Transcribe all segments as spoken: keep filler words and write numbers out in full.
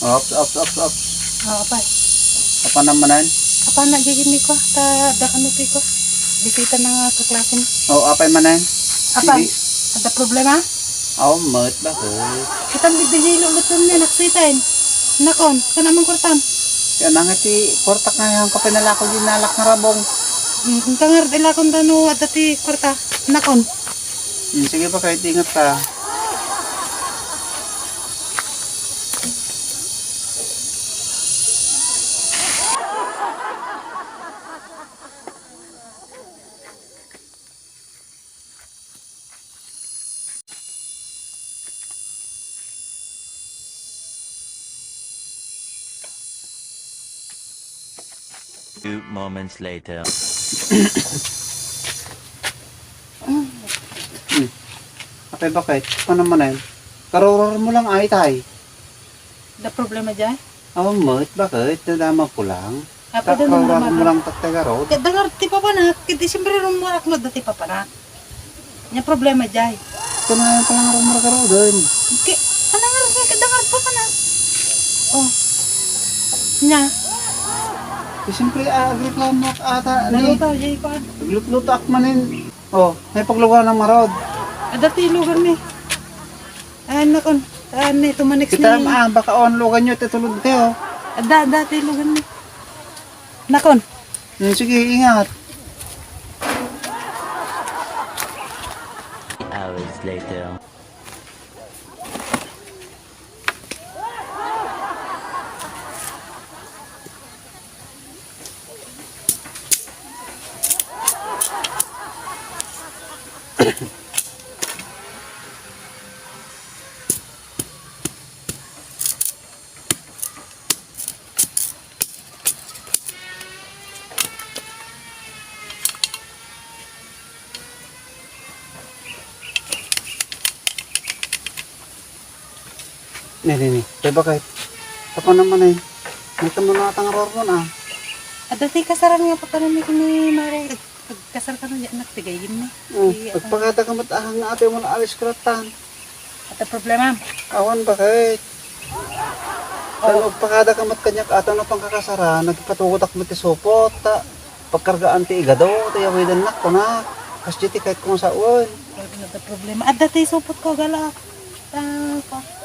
Ops, ops, ops, ops. Ah, apay. Apan na manen? Apan na, gigin ni ko, ta, da kano ti ko. Bisita na nga kaklasen. Oh, apay manen? Apan, ada problema? Aw, met, bakit? Kitang bigda jay luluton niya, naksitain. Nakon, kana man kwartam. Kaya nang iti kwartak nga, yung kapinalako di nalak nga rabong. Mm, ang kangar, ilakon da no, ada ti kwarta. Nakon. Hmm, sige pa, kahit ingat ka. Few moments later. Hmm. Apay, bakit? Ano man eh? Karuror mo lang ay, tay. Da problema jay? Awan met, bakit? Nadamag ko lang. Apo, ta-, da naman karuror mo lang tattay garod. Ket dangar ti papanak, ket di siyempre rumurak no da ti papanak. Nya problema jay. Ket na yung palangarong maragaroden. Ke, palangarong ket dangar papanak. Oh. Nya. Di siyempre, ah, agreklamo ak ata, ni. Naluto, jay ko. Naglutluto ak manen. Oh, may paglugar ng marod. Ada ti lugar ni. Ay, nakon. Ah, ni, tumanik. Kita ni. Ah, baka on lugar nyo, tutulog kayo. Ada, ada ti lugar ni. Nakon. Hmm, sige, ingat. Hours later. Ni, ni, ni. Kaya bakit? Ako naman eh. May tumuno atang rormon ah. Adda ti kasaran nga pagkarami ni Mare. Pagkasar ka na di anak, ti gayyem ni. Hmm, ti, ah, pagpakada ka met ahang nga ate mo na alis kuratan. Ata problema? Awan bakit. Oh. Tan agpakada ka met kaniak ata no pangkakasara, nagpatugotak met ti supot, ta pagkargaan ti igado, ti yawidennak, kuna. Kas di ti kayat kong sawen. Ay, ano ta problema? Adda ti supot ko, gala. Ta, pa.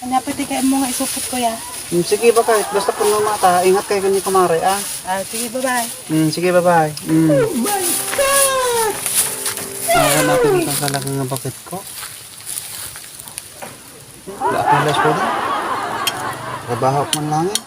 Ania pay ti kayatmo nga isupot, kuya? Hmm, sige, bakit? Basta puno mata, ingat kayo kanya kumare, ah. Ah, sige, bye-bye. Hmm, sige, bye-bye. Hmm. Oh my God! Awan natin ang kakalaga nga bakit ko. Wala akong alas ko na. Trabaho ko man lang eh.